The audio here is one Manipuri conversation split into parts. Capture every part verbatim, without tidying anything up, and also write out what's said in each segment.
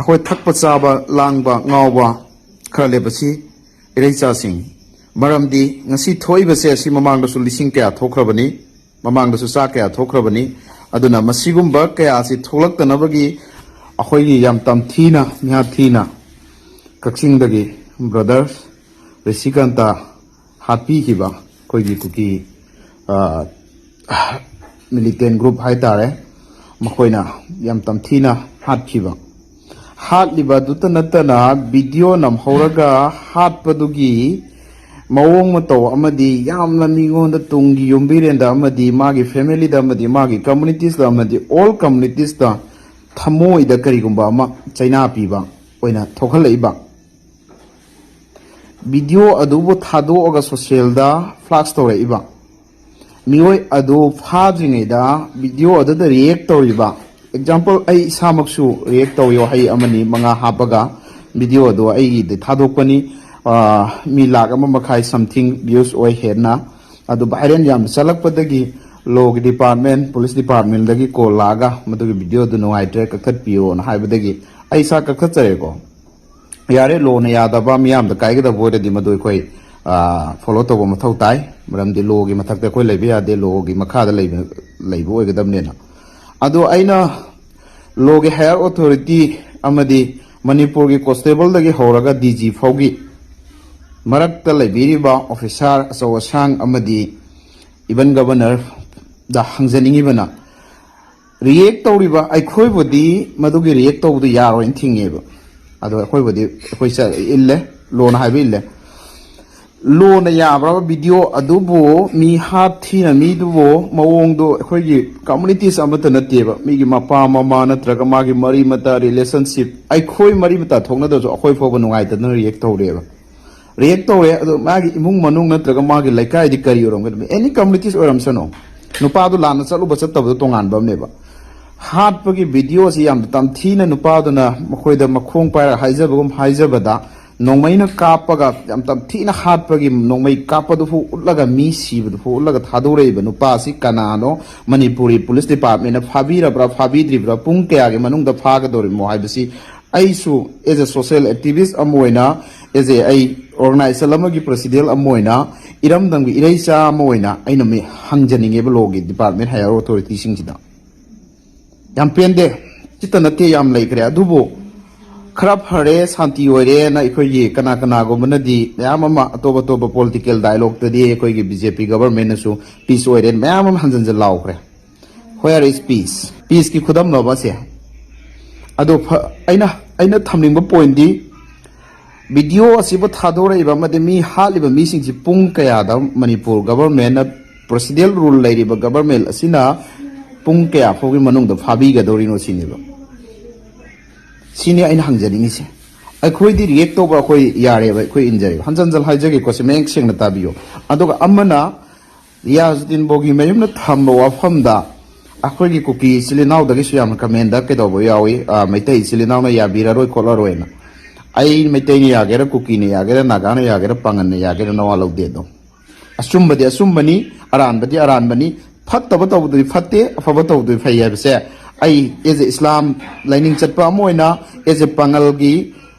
ꯑꯩꯈꯣꯏ ꯊꯛꯄ ꯆꯥꯕ ꯂꯥꯡꯕ ꯉꯥꯎꯕ ꯈꯔ ꯂꯩꯕꯁꯤ ꯏꯔꯩꯆꯥꯁꯤꯡ꯫ ꯃꯔꯝꯗꯤ ꯉꯁꯤ ꯊꯣꯛꯏꯕꯁꯦ ꯑꯁꯤ ꯃꯃꯥꯡꯗꯁꯨ ꯂꯤꯁꯤꯡ ꯀꯌꯥ ꯊꯣꯛꯈ꯭ꯔꯕꯅꯤ, ꯃꯃꯥꯡꯗꯁꯨ ꯆꯥ ꯀꯌꯥ ꯊꯣꯛꯈ꯭ꯔꯕꯅꯤ꯫ ꯑꯗꯨꯅ ꯃꯁꯤꯒꯨꯝꯕ ꯀꯌꯥꯁꯤ ꯊꯣꯛꯂꯛꯇꯅꯕꯒꯤ ꯑꯩꯈꯣꯏꯒꯤ ꯌꯥꯝ ꯇꯝꯊꯤꯅ ꯃꯤꯍꯥꯠ ꯊꯤꯅ ꯀꯛꯆꯤꯡꯗꯒꯤ ꯕ꯭ꯔꯗꯔ ꯔꯤꯁꯤꯀꯥꯟꯇ ꯍꯥꯠꯄꯤꯈꯤꯕ ꯑꯩꯈꯣꯏꯒꯤ ꯀꯨꯀꯤ, ꯑ, ꯃꯤꯂꯤꯇꯦꯟ ꯒ꯭ꯔꯨꯞ ꯍꯥꯏꯇꯥꯔꯦ, ꯃꯈꯣꯏꯅ ꯌꯥꯝ ꯇꯝꯊꯤꯅ ꯍꯥꯠꯈꯤꯕ꯫ ꯍꯥꯠꯂꯤꯕ ꯑꯗꯨꯇ ꯅꯠꯇꯅ ꯚꯤꯗꯤꯑꯣ ꯅꯝꯍꯧꯔꯒ ꯍꯥꯠꯄꯗꯨꯒꯤ ꯃꯑꯣꯡ ꯃꯇꯧ ꯑꯃꯗꯤ ꯌꯥꯝꯅ ꯃꯤꯉꯣꯟꯗ ꯇꯨꯡꯒꯤ ꯌꯨꯝꯕꯤꯔꯦꯟꯗ ꯑꯃꯗꯤ ꯃꯥꯒꯤ ꯐꯦꯃꯤꯂꯤꯗ ꯑꯃꯗꯤ ꯃꯥꯒꯤ ꯀꯝꯃꯨꯅꯤꯇꯤꯁꯇ ꯑꯃꯗꯤ ꯑꯣꯜ ꯀꯝꯃꯨꯅꯤꯇꯤꯁꯇ ꯊꯃꯣꯏꯗ ꯀꯔꯤꯒꯨꯝꯕ ꯑꯃ ꯆꯩꯅꯥ ꯄꯤꯕ ꯑꯣꯏꯅ ꯊꯣꯛꯍꯜꯂꯛꯏꯕ꯫ ꯚꯤꯗꯤꯑꯣ ꯑꯗꯨꯕꯨ ꯊꯥꯗꯣꯛꯑꯒ ꯁꯣꯁꯤꯌꯦꯜꯗ ꯐ꯭ꯂꯥꯛꯁ ꯇꯧꯔꯛꯏꯕ ꯃꯤꯑꯣꯏ ꯑꯗꯨ ꯐꯥꯗ꯭ꯔꯤꯉꯩꯗ ꯚꯤꯗꯤꯑꯣ ꯑꯗꯨꯗ ꯔꯤꯌꯦꯛ ꯇꯧꯔꯤꯕ, ꯑꯦꯛꯖꯥꯝꯄꯜ, ꯑꯩ ꯏꯁꯥꯃꯛꯁꯨ ꯔꯤꯌꯦꯛ ꯇꯧꯏ, ꯋꯥꯍꯩ ꯑꯃꯅꯤ ꯃꯉꯥ ꯍꯥꯞꯄꯒ ꯚꯤꯗꯤꯑꯣ ꯑꯗꯨ ꯑꯩꯒꯤꯗ ꯊꯥꯗꯣꯛꯄꯅꯤ꯫ ꯑꯥ, ꯃꯤ ꯂꯥꯛ ꯑꯃ ꯃꯈꯥꯏ something views ꯑꯣꯏ ꯍꯦꯟꯅ꯫ ꯑꯗꯨ ꯚꯥꯏꯔꯦꯜ ꯌꯥꯝꯅ ꯆꯠꯂꯛꯄꯗꯒꯤ ꯂꯣꯒꯤ ꯗꯤꯄꯥꯔꯠꯃꯦꯟ, ꯄꯨꯂꯤꯁ ꯗꯤꯄꯥꯔꯠꯃꯦꯟꯗꯒꯤ ꯀꯣꯜ ꯂꯥꯛꯑꯒ ꯃꯗꯨꯒꯤ ꯚꯤꯗꯤꯑꯣ ꯑꯗꯨ ꯅꯨꯡꯉꯥꯏꯇ꯭ꯔꯦ, ꯀꯛꯊꯠꯄꯤꯌꯣꯅ ꯍꯥꯏꯕꯗꯒꯤ ꯑꯩ ꯏꯁꯥ ꯀꯛꯊꯠꯆꯔꯦꯀꯣ꯫ ꯌꯥꯔꯦ, ꯂꯣꯅ ꯌꯥꯗꯕ, ꯃꯤꯌꯥꯝꯗ ꯀꯥꯏꯒꯗꯕ ꯑꯣꯏꯔꯗꯤ ꯃꯗꯨ ꯑꯩꯈꯣꯏ, ꯑ, ꯐꯣꯂꯣ ꯇꯧꯕ ꯃꯊꯧ ꯇꯥꯏ꯫ ꯃꯔꯝꯗꯤ ꯂꯣꯒꯤ ꯃꯊꯛꯇ ꯑꯩꯈꯣꯏ ꯂꯩꯕ ꯌꯥꯗꯦ, ꯂꯣꯒꯤ ꯃꯈꯥꯗ ꯂꯩꯕ, ꯂꯩꯕ ꯑꯣꯏꯒꯗꯕꯅꯤꯅ꯫ ꯑꯗꯣ ꯑꯩꯅ ꯂꯣꯒꯤ ꯍꯥꯌꯔ ꯑꯣꯊꯣꯔꯤꯇꯤ ꯑꯃꯗꯤ ꯃꯅꯤꯄꯨꯔꯒꯤ ꯀꯣꯟꯁꯇꯦꯕꯜꯗꯒꯤ ꯍꯧꯔꯒ ꯗꯤ ꯖꯤ ꯐꯥꯎꯒꯤ ꯃꯔꯛꯇ ꯂꯩꯕꯤꯔꯤꯕ ꯑꯣꯐꯤꯁꯥꯔ ꯑꯆꯧ ꯑꯁꯥꯡ ꯑꯃꯗꯤ ꯏꯚꯟ ꯒꯕꯔꯅꯔꯗ ꯍꯪꯖꯅꯤꯡꯉꯤꯕꯅ, ꯔꯤꯌꯦꯛ ꯇꯧꯔꯤꯕ ꯑꯩꯈꯣꯏꯕꯨꯗꯤ ꯃꯗꯨꯒꯤ ꯔꯤꯌꯦꯛ ꯇꯧꯕꯗꯨ ꯌꯥꯔꯣꯏꯅ ꯊꯤꯡꯉꯦꯕ꯫ ꯑꯗꯣ ꯑꯩꯈꯣꯏꯕꯨꯗꯤ ꯑꯩꯈꯣꯏ ꯆ-, ꯏꯜꯂꯦ, ꯂꯣꯅ ꯍꯥꯏꯕ ꯏꯜꯂꯦ꯫ ꯂꯣꯅ ꯌꯥꯕ꯭ꯔꯕ ꯚꯤꯗꯤꯑꯣ ꯑꯗꯨꯕꯨ? ꯃꯤ ꯍꯥꯠ ꯊꯤꯅ ꯃꯤꯗꯨꯕꯨ ꯃꯑꯣꯡꯗꯣ ꯑꯩꯈꯣꯏꯒꯤ ꯀꯝꯃꯨꯅꯤꯇꯤꯁ ꯑꯃꯠꯇ ꯅꯠꯇꯦꯕ, ꯃꯤꯒꯤ ꯃꯄꯥ ꯃꯃꯥ ꯅꯠꯇ꯭ꯔꯒ ꯃꯥꯒꯤ ꯃꯔꯤ ꯃꯇꯥ, ꯔꯤꯂꯦꯁꯟꯁꯤꯞ, ꯑꯩꯈꯣꯏ ꯃꯔꯤ ꯃꯇꯥ ꯊꯣꯛꯅꯗ꯭ꯔꯁꯨ ꯑꯩꯈꯣꯏ ꯐꯥꯎꯕ ꯅꯨꯡꯉꯥꯏꯇꯗꯅ ꯔꯤꯌꯦꯛ ꯇꯧꯔꯦꯕ꯫ ꯔꯤꯌꯦꯛ ꯇꯧꯔꯦ, ꯑꯗꯣ ꯃꯥꯒꯤ ꯏꯃꯨꯡ ꯃꯅꯨꯡ ꯅꯠꯇ꯭ꯔꯒ ꯃꯥꯒꯤ ꯂꯩꯀꯥꯏꯗꯤ ꯀꯔꯤ ꯑꯣꯏꯔꯝꯒꯅꯤ? ꯑꯦꯅꯤ ꯀꯝꯃꯨꯅꯤꯇꯤꯁ ꯑꯣꯏꯔꯝꯁꯅꯨ, ꯅꯨꯄꯥꯗꯨ ꯂꯥꯟꯅ ꯆꯠꯂꯨꯕ ꯆꯠꯇꯕꯗꯣ ꯇꯣꯉꯥꯟꯕ ꯑꯃꯅꯦꯕ꯫ ꯍꯥꯠꯄꯒꯤ ꯚꯤꯗꯤꯑꯣꯁꯤ ꯌꯥꯝ ꯇꯝꯊꯤꯅ ꯅꯨꯄꯥꯗꯨꯅ ꯃꯈꯣꯏꯗ ꯃꯈꯣꯡ ꯄꯥꯏꯔꯒ ꯍꯥꯏꯖꯕꯒꯨꯝ ꯍꯥꯏꯖꯕꯗ, ꯅꯣꯡꯃꯩꯅ ꯀꯥꯞꯄꯒ ꯌꯥꯝ ꯇꯝꯊꯤꯅ ꯍꯥꯠꯄꯒꯤ, ꯅꯣꯡꯃꯩ ꯀꯥꯞꯄꯗꯨꯐꯥꯎ ꯎꯠꯂꯒ, ꯃꯤ ꯁꯤꯕꯗꯨꯐꯥꯎ ꯎꯠꯂꯒ ꯊꯥꯗꯣꯔꯛꯏꯕ ꯅꯨꯄꯥ ꯑꯁꯤ ꯀꯅꯥꯅꯣ? ꯃꯅꯤꯄꯨꯔꯤ ꯄꯨꯂꯤꯁ ꯗꯤꯄꯥꯔꯠꯃꯦꯟꯅ ꯐꯥꯕꯤꯔꯕ꯭ꯔꯥ, ꯐꯥꯕꯤꯗ꯭ꯔꯤꯕ꯭ꯔꯥ, ꯄꯨꯡ ꯀꯌꯥꯒꯤ ꯃꯅꯨꯡꯗ ꯐꯥꯒꯗꯧꯔꯤꯕꯅꯣ ꯍꯥꯏꯕꯁꯤ ꯑꯩꯁꯨ as a social activist ꯑꯃ ꯑꯣꯏꯅ, as a ꯑꯩ organization ꯑꯃꯒꯤ president ꯑꯃ ꯑꯣꯏꯅ, ꯏꯔꯝꯗꯝꯒꯤ ꯏꯔꯩꯆꯥ ꯑꯃ ꯑꯣꯏꯅ ꯑꯩꯅ ꯃꯤ ꯍꯪꯖꯅꯤꯡꯉꯦꯕ, ꯂꯣꯒꯤ department higher authority ꯁꯤꯡꯁꯤꯗ꯫ ꯌꯥꯝ ꯄꯦꯟꯗꯦ꯫ ꯁꯤꯇ ꯅꯠꯇꯦ, ꯌꯥꯝ ꯂꯩꯈ꯭ꯔꯦ꯫ ꯑꯗꯨꯕꯨ ꯈꯔ ꯐꯔꯦ, ꯁꯥꯟꯇꯤ ꯑꯣꯏꯔꯦꯅ ꯑꯩꯈꯣꯏꯒꯤ ꯀꯅꯥ ꯀꯅꯥꯒꯨꯝꯕꯅꯗꯤ ꯃꯌꯥꯝ ꯑꯃ ꯑꯇꯣꯞ ꯑꯇꯣꯞꯄ political dialogue ꯇꯗꯤ ꯑꯩꯈꯣꯏꯒꯤ B J P government ꯅꯁꯨ peace ꯑꯣꯏꯔꯦ ꯃꯌꯥꯝ ꯑꯃ ꯍꯟꯖꯟ ꯍꯟꯖꯟ ꯂꯥꯎꯈ꯭ꯔꯦ꯫ Where is peace? Peace ꯀꯤ ꯈꯨꯗꯝꯂꯣꯕ ꯑꯁꯦ? ꯑꯗꯣ ꯐ-, ꯑꯩꯅ, ꯑꯩꯅ ꯊꯝꯅꯤꯡꯕ point ꯗꯤ, video ꯑꯁꯤꯕꯨ ꯊꯥꯗꯣꯔꯛꯏꯕ ꯑꯃꯗꯤ ꯃꯤ ꯍꯥꯠꯂꯤꯕ ꯃꯤꯁꯤꯡꯁꯤ ꯄꯨꯡ ꯀꯌꯥꯗ ꯃꯅꯤꯄꯨꯔ government ꯅ, procedural rule ꯂꯩꯔꯤꯕ government ꯑꯁꯤꯅ ꯄꯨꯡ ꯀꯌꯥ ꯐꯥꯎꯒꯤ ꯃꯅꯨꯡꯗ ꯐꯥꯕꯤꯒꯗꯧꯔꯤꯅꯣ ꯁꯤꯅꯦꯕ꯫ ꯁꯤꯅꯤ ꯑꯩꯅ ꯍꯪꯖꯅꯤꯡꯉꯤꯁꯦ꯫ ꯑꯩꯈꯣꯏꯗꯤ react ꯇꯧꯕ ꯑꯩꯈꯣꯏ ꯌꯥꯔꯦꯕ, ꯑꯩꯈꯣꯏ ꯏꯟꯖꯔꯦꯕ꯫ ꯍꯟꯖꯟ ꯍꯟꯖꯟ ꯍꯥꯏꯖꯒꯦꯀꯣ, ꯁꯤ ꯃꯌꯦꯛ ꯁꯦꯡꯅ ꯇꯥꯕꯤꯌꯣ꯫ ꯑꯗꯨꯒ ꯑꯃꯅ, ꯔꯤꯌꯥꯖꯨꯗꯤꯟ ꯕꯣꯒꯤ ꯃꯌꯨꯝꯅ ꯊꯝꯕ ꯋꯥꯐꯝꯗ ꯑꯩꯈꯣꯏꯒꯤ ꯀꯨꯀꯤ ꯏꯆꯤꯜ ꯏꯅꯥꯎꯗꯒꯤꯁꯨ ꯌꯥꯝꯅ comment ꯀꯩꯗꯧꯕ ꯌꯥꯎꯏ, ꯑ, ꯃꯩꯇꯩ ꯏꯆꯤꯜ ꯏꯅꯥꯎꯅ ꯌꯥꯕꯤꯔꯔꯣꯏ ꯈꯣꯠꯂꯔꯣꯏꯅ꯫ ꯑꯩ ꯃꯩꯇꯩꯅ ꯌꯥꯒꯦꯔꯥ, ꯀꯨꯀꯤꯅ ꯌꯥꯒꯦꯔꯥ, ꯅꯥꯒꯥꯅ ꯌꯥꯒꯦꯔꯥ, ꯄꯥꯉꯟꯅ ꯌꯥꯒꯦꯔꯥ, ꯅꯋꯥ ꯂꯧꯗꯦ ꯑꯗꯣ꯫ ꯑꯆꯨꯝꯕꯗꯤ ꯑꯆꯨꯝꯕꯅꯤ, ꯑꯔꯥꯟꯕꯗꯤ ꯑꯔꯥꯟꯕꯅꯤ, ꯐꯠꯇꯕ ꯇꯧꯕꯗꯨꯗꯤ ꯐꯠꯇꯦ, ꯑꯐꯕ ꯇꯧꯕꯗꯨꯗꯤ ꯐꯩ ꯍꯥꯏꯕꯁꯦ ꯑꯩ as a ꯏꯁꯂꯥꯝ ꯂꯥꯏꯅꯤꯡ ꯆꯠꯄ ꯑꯃ ꯑꯣꯏꯅ, as a ꯄꯥꯉꯜꯒꯤ,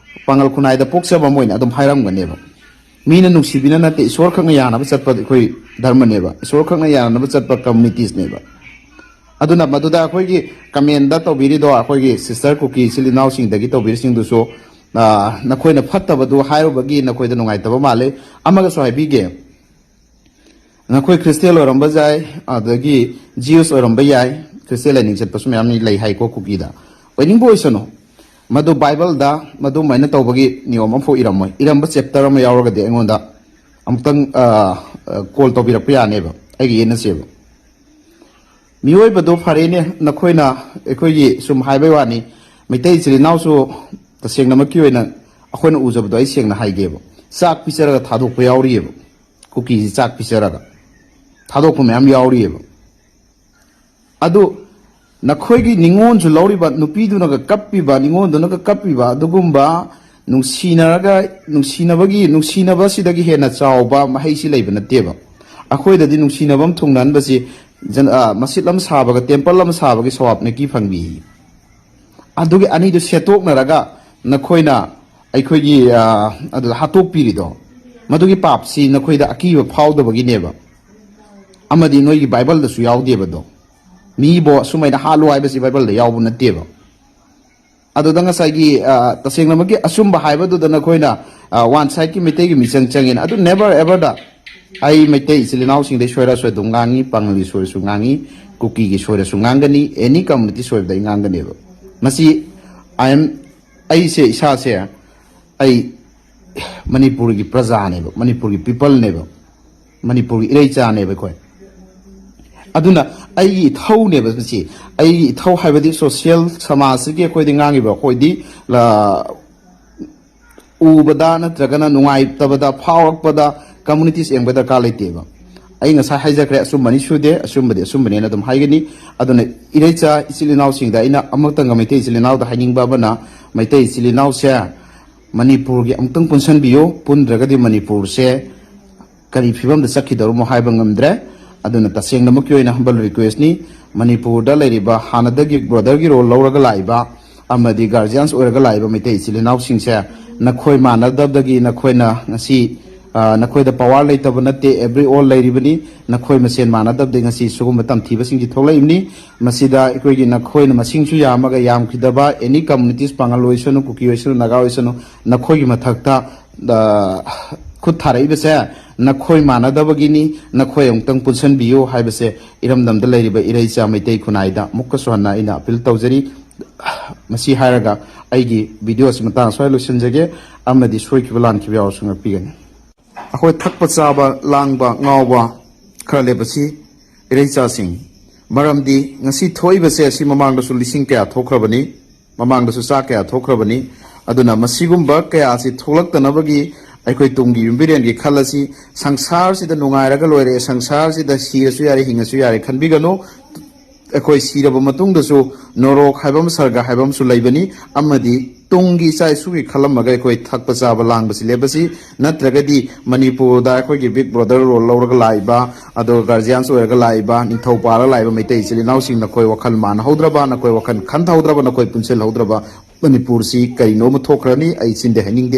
ꯄꯥꯉꯜ ꯈꯨꯟꯅꯥꯏꯗ ꯄꯣꯛꯆꯕ ꯑꯃ ꯑꯣꯏꯅ ꯑꯗꯨꯝ ꯍꯥꯏꯔꯝꯒꯅꯦꯕ꯫ ꯃꯤꯅ ꯅꯨꯡꯁꯤꯕꯤꯅ ꯅꯠꯇꯦ, ꯏꯁꯣꯔ ꯈꯛꯅ ꯌꯥꯅꯕ ꯆꯠꯄ ꯑꯩꯈꯣꯏ ꯙꯔꯃꯅꯦꯕ, ꯏꯁꯣꯔ ꯈꯛꯅ ꯌꯥꯅꯕ ꯆꯠꯄ communities ꯅꯦꯕ꯫ ꯑꯗꯨꯅ ꯃꯗꯨꯗ ꯑꯩꯈꯣꯏꯒꯤ comment ꯇꯧꯕꯤꯔꯤꯗꯣ, ꯑꯩꯈꯣꯏꯒꯤ sister ꯀꯨꯀꯤ ꯏꯆꯤꯜ ꯏꯅꯥꯎꯁꯤꯡꯗꯒꯤ ꯇꯧꯕꯤꯔꯤꯁꯤꯡꯗꯨꯁꯨ, ꯑ, ꯅꯈꯣꯏꯅ ꯐꯠꯇꯕꯗꯨ ꯍꯥꯏꯔꯨꯕꯒꯤ ꯅꯈꯣꯏꯗ ꯅꯨꯡꯉꯥꯏꯇꯕ ꯃꯥꯜꯂꯦ꯫ ꯑꯃꯒꯁꯨ ꯍꯥꯏꯕꯤꯒꯦ, ꯅꯈꯣꯏ ꯈ꯭ꯔꯤꯁꯇꯦꯟ ꯑꯣꯏꯔꯝꯕ ꯌꯥꯏ, ꯑꯗꯒꯤ Jews ꯑꯣꯏꯔꯝꯕ ꯌꯥꯏ, ꯈ꯭ꯔꯤꯁꯇꯦꯟ ꯂꯥꯏꯅꯤꯡ ꯆꯠꯄꯁꯨ ꯃꯌꯥꯝ ꯂꯩ ꯍꯥꯏꯀꯣ ꯀꯨꯀꯤꯗ꯫ ꯑꯣꯏꯅꯤꯡꯕ ꯑꯣꯏꯁꯅꯨ, ꯃꯗꯨ ꯕꯥꯏꯕꯜꯗ ꯃꯗꯨꯃꯥꯏꯅ ꯇꯧꯕꯒꯤ ꯅꯤꯌꯣꯝ ꯑꯃꯐꯥꯎ ꯏꯔꯝꯃꯣꯏ꯫ ꯏꯔꯝꯕ chapter ꯑꯃ ꯌꯥꯎꯔꯒꯗꯤ ꯑꯩꯉꯣꯟꯗ ꯑꯃꯨꯛꯇꯪ, ꯑ, ꯑ, call ꯇꯧꯕꯤꯔꯛꯄ ꯌꯥꯅꯦꯕ, ꯑꯩꯒ ꯌꯦꯠꯅꯁꯦꯕ꯫ ꯃꯤꯑꯣꯏꯕꯗꯣ ꯐꯔꯦꯅꯦ, ꯅꯈꯣꯏꯅ, ꯑꯩꯈꯣꯏꯒꯤ ꯁꯨꯝ ꯍꯥꯏꯕꯩ ꯋꯥꯅꯤ, ꯃꯩꯇꯩ ꯏꯆꯤꯜ ꯏꯅꯥꯎꯁꯨ ꯇꯁꯦꯡꯅꯃꯛꯀꯤ ꯑꯣꯏꯅ ꯑꯩꯈꯣꯏꯅ ꯎꯖꯕꯗꯣ ꯑꯩ ꯁꯦꯡꯅ ꯍꯥꯏꯒꯦꯕ, ꯆꯥꯛ ꯄꯤꯖꯔꯒ ꯊꯥꯗꯣꯛꯄ ꯌꯥꯎꯔꯤꯑꯕ, ꯀꯨꯀꯤꯁꯤ ꯆꯥꯛ ꯄꯤꯖꯔꯒ ꯊꯥꯗꯣꯛꯄ ꯃꯌꯥꯝ ꯌꯥꯎꯔꯤꯑꯕ꯫ ꯑꯗꯨ ꯅꯈꯣꯏꯒꯤ ꯅꯤꯉꯣꯜꯁꯨ ꯂꯧꯔꯤꯕ ꯅꯨꯄꯤꯗꯨꯅꯒ ꯀꯞꯄꯤꯕ, ꯅꯤꯉꯣꯜꯗꯨꯅꯒ ꯀꯞꯄꯤꯕ, ꯑꯗꯨꯒꯨꯝꯕ ꯅꯨꯡꯁꯤꯅꯔꯒ, ꯅꯨꯡꯁꯤꯅꯕꯒꯤ, ꯅꯨꯡꯁꯤꯅꯕꯁꯤꯗꯒꯤ ꯍꯦꯟꯅ ꯆꯥꯎꯕ ꯃꯍꯩꯁꯤ ꯂꯩꯕ ꯅꯠꯇꯦꯕ꯫ ꯑꯩꯈꯣꯏꯗꯗꯤ ꯅꯨꯡꯁꯤꯅꯕ ꯑꯃ ꯊꯨꯡꯅꯍꯟꯕꯁꯤ ꯖꯟ-, ꯑ, ꯃꯁꯖꯤꯗ ꯑꯃ ꯁꯥꯕꯒ temple ꯑꯃ ꯁꯥꯕꯒꯤ ꯁꯋꯥꯕ ꯅꯦꯀꯤ ꯐꯪꯕꯤ꯫ ꯑꯗꯨꯒꯤ ꯑꯅꯤꯗꯨ ꯁꯦꯠꯇꯣꯛꯅꯔꯒ ꯅꯈꯣꯏꯅ ꯑꯩꯈꯣꯏꯒꯤ, ꯑ, ꯑꯗꯨꯗ ꯍꯥꯠꯇꯣꯛꯄꯤꯔꯤꯗꯣ, ꯃꯗꯨꯒꯤ ꯄꯥꯞꯁꯤ ꯅꯈꯣꯏꯗ ꯑꯀꯤꯕ ꯐꯥꯎꯗꯕꯒꯤꯅꯦꯕ, ꯑꯃꯗꯤ ꯅꯣꯏꯒꯤ ꯕꯥꯏꯕꯜꯗꯁꯨ ꯌꯥꯎꯗꯦꯕꯗꯣ꯫ ꯃꯤꯕꯨ ꯑꯁꯨꯃꯥꯏꯅ ꯍꯥꯠꯂꯨ ꯍꯥꯏꯕꯁꯤ ꯕꯥꯏꯕꯜꯗ ꯌꯥꯎꯕ ꯅꯠꯇꯦꯕ꯫ ꯑꯗꯨꯗ ꯉꯁꯥꯏꯒꯤ, ꯑ, ꯇꯁꯦꯡꯅꯃꯛꯀꯤ ꯑꯆꯨꯝꯕ ꯍꯥꯏꯕꯗꯨꯗ ꯅꯈꯣꯏꯅ, ꯑ, ꯋꯥꯟ ꯁꯥꯏꯠꯀꯤ ꯃꯩꯇꯩꯒꯤ ꯃꯤꯆꯪ ꯆꯪꯉꯦꯅ, ꯑꯗꯨ never everꯗ ꯑꯩ ꯃꯩꯇꯩ ꯏꯆꯤꯜ ꯏꯅꯥꯎꯁꯤꯡꯗꯩ ꯁꯣꯏꯔꯁꯨ ꯑꯗꯨꯝ ꯉꯥꯡꯉꯤ, ꯄꯥꯉꯜꯒꯤ ꯁꯣꯏꯔꯁꯨ ꯉꯥꯡꯉꯤ, ꯀꯨꯀꯤꯒꯤ ꯁꯣꯏꯔꯁꯨ ꯉꯥꯡꯒꯅꯤ, any community ꯁꯣꯏꯕꯗ ꯑꯩ ꯉꯥꯡꯒꯅꯦꯕ꯫ ꯃꯁꯤ I am, ꯑꯩꯁꯦ ꯏꯁꯥꯁꯦ, ꯑꯩ ꯃꯅꯤꯄꯨꯔꯒꯤ ꯄ꯭ꯔꯖꯥꯅꯦꯕ, ꯃꯅꯤꯄꯨꯔꯒꯤ peopleꯅꯦꯕ, ꯃꯅꯤꯄꯨꯔꯒꯤ ꯏꯔꯩꯆꯥꯅꯦꯕ ꯑꯩꯈꯣꯏ꯫ ꯑꯗꯨꯅ ꯑꯩꯒꯤ ꯏꯊꯧꯅꯦꯕ ꯃꯁꯤ꯫ ꯑꯩꯒꯤ ꯏꯊꯧ ꯍꯥꯏꯕꯗꯤ social ꯁꯃꯥꯖꯁꯤꯒꯤ ꯑꯩꯈꯣꯏꯗꯤ ꯉꯥꯡꯉꯤꯕ ꯑꯩꯈꯣꯏꯗꯤ, ꯂ-, ꯎꯕꯗ ꯅꯠꯇ꯭ꯔꯒꯅ ꯅꯨꯡꯉꯥꯏꯇꯕꯗ ꯐꯥꯎꯔꯛꯄꯗ communities ꯌꯦꯡꯕ ꯗꯔꯀꯥꯔ ꯂꯩꯇꯦꯕ꯫ ꯑꯩ ꯉꯁꯥꯏ ꯍꯥꯏꯖꯈ꯭ꯔꯦ, ꯑꯆꯨꯝꯕꯅꯤ ꯁꯨꯗꯦ, ꯑꯆꯨꯝꯕꯗꯤ ꯑꯆꯨꯝꯕꯅꯦꯅ ꯑꯗꯨꯝ ꯍꯥꯏꯒꯅꯤ꯫ ꯑꯗꯨꯅ ꯏꯔꯩꯆꯥ ꯏꯆꯤꯜ ꯏꯅꯥꯎꯁꯤꯡꯗ ꯑꯩꯅ ꯑꯃꯇꯪꯒ ꯃꯩꯇꯩ ꯏꯆꯤꯜ ꯏꯅꯥꯎꯗ ꯍꯥꯏꯅꯤꯡꯕ ꯑꯃꯅ, ꯃꯩꯇꯩ ꯏꯆꯤꯜ ꯏꯅꯥꯎꯁꯦ ꯃꯅꯤꯄꯨꯔꯒꯤ ꯑꯃꯨꯛꯇꯪ ꯄꯨꯟꯁꯤꯟꯕꯤꯌꯨ, ꯄꯨꯟꯗ꯭ꯔꯒꯗꯤ ꯃꯅꯤꯄꯨꯔꯁꯦ ꯀꯔꯤ ꯐꯤꯕꯝꯗ ꯆꯠꯈꯤꯗꯧꯔꯃꯣ ꯍꯥꯏꯕ ꯉꯝꯗ꯭ꯔꯦ꯫ ꯑꯗꯨꯅ ꯇꯁꯦꯡꯅꯃꯛꯀꯤ ꯑꯣꯏꯅ humble requestꯅꯤ, ꯃꯅꯤꯄꯨꯔꯗ ꯂꯩꯔꯤꯕ ꯍꯥꯟꯅꯗꯒꯤ brotherꯒꯤ role ꯂꯧꯔꯒ ꯂꯥꯛꯏꯕ ꯑꯃꯗꯤ guardians ꯑꯣꯏꯔꯒ ꯂꯥꯛꯏꯕ ꯃꯩꯇꯩ ꯏꯆꯤꯜ ꯏꯅꯥꯎꯁꯤꯡꯁꯦ, ꯅꯈꯣꯏ ꯃꯥꯟꯅꯗꯕꯗꯒꯤ ꯅꯈꯣꯏꯅ ꯉꯁꯤ, ꯑ, ꯅꯈꯣꯏꯗ power ꯂꯩꯇꯕ ꯅꯠꯇꯦ, every all ꯂꯩꯔꯤꯕꯅꯤ꯫ ꯅꯈꯣꯏ ꯃꯁꯦꯟ ꯃꯥꯟꯅꯗꯕꯗꯒꯤ ꯉꯁꯤ ꯁꯤꯒꯨꯝꯕ ꯇꯝꯊꯤꯕꯁꯤꯡꯁꯤ ꯊꯣꯛꯂꯛꯏꯕꯅꯤ꯫ ꯃꯁꯤꯗ ꯑꯩꯈꯣꯏꯒꯤ ꯅꯈꯣꯏꯅ ꯃꯁꯤꯡꯁꯨ ꯌꯥꯝꯃꯒ ꯌꯥꯝꯈꯤꯗꯕ any communities, ꯄꯥꯉꯜ ꯑꯣꯏꯁꯅꯨ, ꯀꯨꯀꯤ ꯑꯣꯏꯁꯅꯨ, ꯅꯥꯒꯥ ꯑꯣꯏꯁꯅꯨ, ꯅꯈꯣꯏꯒꯤ ꯃꯊꯛꯇ, ꯑ, ꯈꯨꯠ ꯊꯥꯔꯛꯏꯕꯁꯦ ꯅꯈꯣꯏ ꯃꯥꯟꯅꯗꯕꯒꯤꯅꯤ, ꯅꯈꯣꯏ ꯑꯃꯨꯛꯇꯪ ꯄꯨꯟꯁꯤꯟꯕꯤꯌꯨ ꯍꯥꯏꯕꯁꯦ ꯏꯔꯝꯗꯝꯗ ꯂꯩꯔꯤꯕ ꯏꯔꯩꯆꯥ ꯃꯩꯇꯩ ꯈꯨꯟꯅꯥꯏꯗ ꯑꯃꯨꯛꯀꯁꯨ ꯍꯟꯅ ꯑꯩꯅ appeal ꯇꯧꯖꯔꯤ꯫ ꯃꯁꯤ ꯍꯥꯏꯔꯒ ꯑꯩꯒꯤ video ꯑꯁꯤ ꯃꯇꯥꯡ ꯑꯁ꯭ꯋꯥꯏ ꯂꯣꯏꯁꯤꯟꯖꯒꯦ, ꯑꯃꯗꯤ ꯁꯣꯏꯈꯤꯕ ꯂꯥꯟꯈꯤꯕ ꯌꯥꯎꯔꯁꯨ ꯉꯥꯛꯄꯤꯒꯅꯤ꯫ ꯑꯩꯈꯣꯏ ꯊꯛꯄ ꯆꯥꯕ, ꯂꯥꯡꯕ ꯉꯥꯎꯕ ꯈꯔ ꯂꯩꯕꯁꯤ ꯏꯔꯩꯆꯥꯁꯤꯡ, ꯃꯔꯝꯗꯤ ꯉꯁꯤ ꯊꯣꯛꯏꯕꯁꯦ ꯑꯁꯤ ꯃꯃꯥꯡꯗꯁꯨ ꯂꯤꯁꯤꯡ ꯀꯌꯥ ꯊꯣꯛꯈ꯭ꯔꯕꯅꯤ, ꯃꯃꯥꯡꯗꯁꯨ ꯆꯥꯛ ꯀꯌꯥ ꯊꯣꯛꯈ꯭ꯔꯕꯅꯤ꯫ ꯑꯗꯨꯅ ꯃꯁꯤꯒꯨꯝꯕ ꯀꯌꯥ ꯑꯁꯤ ꯊꯣꯛꯂꯛꯇꯅꯕꯒꯤ ꯑꯩꯈꯣꯏ ꯇꯨꯡꯒꯤ ꯌꯨꯝꯕꯤꯔꯦꯟꯒꯤ ꯈꯜ ꯑꯁꯤ, ꯁꯪꯁꯥꯔꯁꯤꯗ ꯅꯨꯡꯉꯥꯏꯔꯒ ꯂꯣꯏꯔꯦ, ꯁꯪꯁꯥꯔꯁꯤꯗ ꯁꯤꯔꯁꯨ ꯌꯥꯔꯦ, ꯍꯤꯡꯉꯁꯨ ꯌꯥꯔꯦ ꯈꯟꯕꯤꯒꯅꯨ꯫ ꯑꯩꯈꯣꯏ ꯁꯤꯔꯕ ꯃꯇꯨꯡꯗꯁꯨ ꯅꯣꯔꯣꯛ ꯍꯥꯏꯕ ꯑꯃ, ꯁꯔꯒ ꯍꯥꯏꯕ ꯑꯃꯁꯨ ꯂꯩꯕꯅꯤ, ꯑꯃꯗꯤ ꯇꯨꯡꯒꯤ ꯏꯆꯥ ꯏꯁꯨꯒꯤ ꯈꯜꯂꯝꯃꯒ ꯑꯩꯈꯣꯏ ꯊꯛꯄ ꯆꯥꯕ ꯂꯥꯡꯕꯁꯤ ꯂꯦꯞꯄꯁꯤ꯫ ꯅꯠꯇ꯭ꯔꯒꯗꯤ ꯃꯅꯤꯄꯨꯔꯗ ꯑꯩꯈꯣꯏꯒꯤ big brother role ꯂꯧꯔꯒ ꯂꯥꯛꯏꯕ, ꯑꯗꯨꯒ guardians ꯑꯣꯏꯔꯒ ꯂꯥꯛꯏꯕ, ꯅꯤꯡꯊꯧ ꯄꯥꯜꯂꯒ ꯂꯥꯛꯏꯕ ꯃꯩꯇꯩ ꯏꯆꯤꯜ ꯏꯅꯥꯎꯁꯤꯡ, ꯅꯈꯣꯏ ꯋꯥꯈꯜ ꯃꯥꯟꯅꯍꯧꯗ꯭ꯔꯕ, ꯅꯈꯣꯏ ꯋꯥꯈꯜ ꯈꯟꯊꯍꯧꯗ꯭ꯔꯕ, ꯅꯈꯣꯏ ꯄꯨꯟꯁꯤꯜꯍꯧꯗ꯭ꯔꯕ ꯃꯅꯤꯄꯨꯔꯁꯤ ꯀꯔꯤꯅꯣ ꯑꯃ ꯊꯣꯛꯈ꯭ꯔꯅꯤ꯫ ꯑꯩ ꯆꯤꯟꯗ ꯍꯥꯏꯅꯤꯡꯗꯦ꯫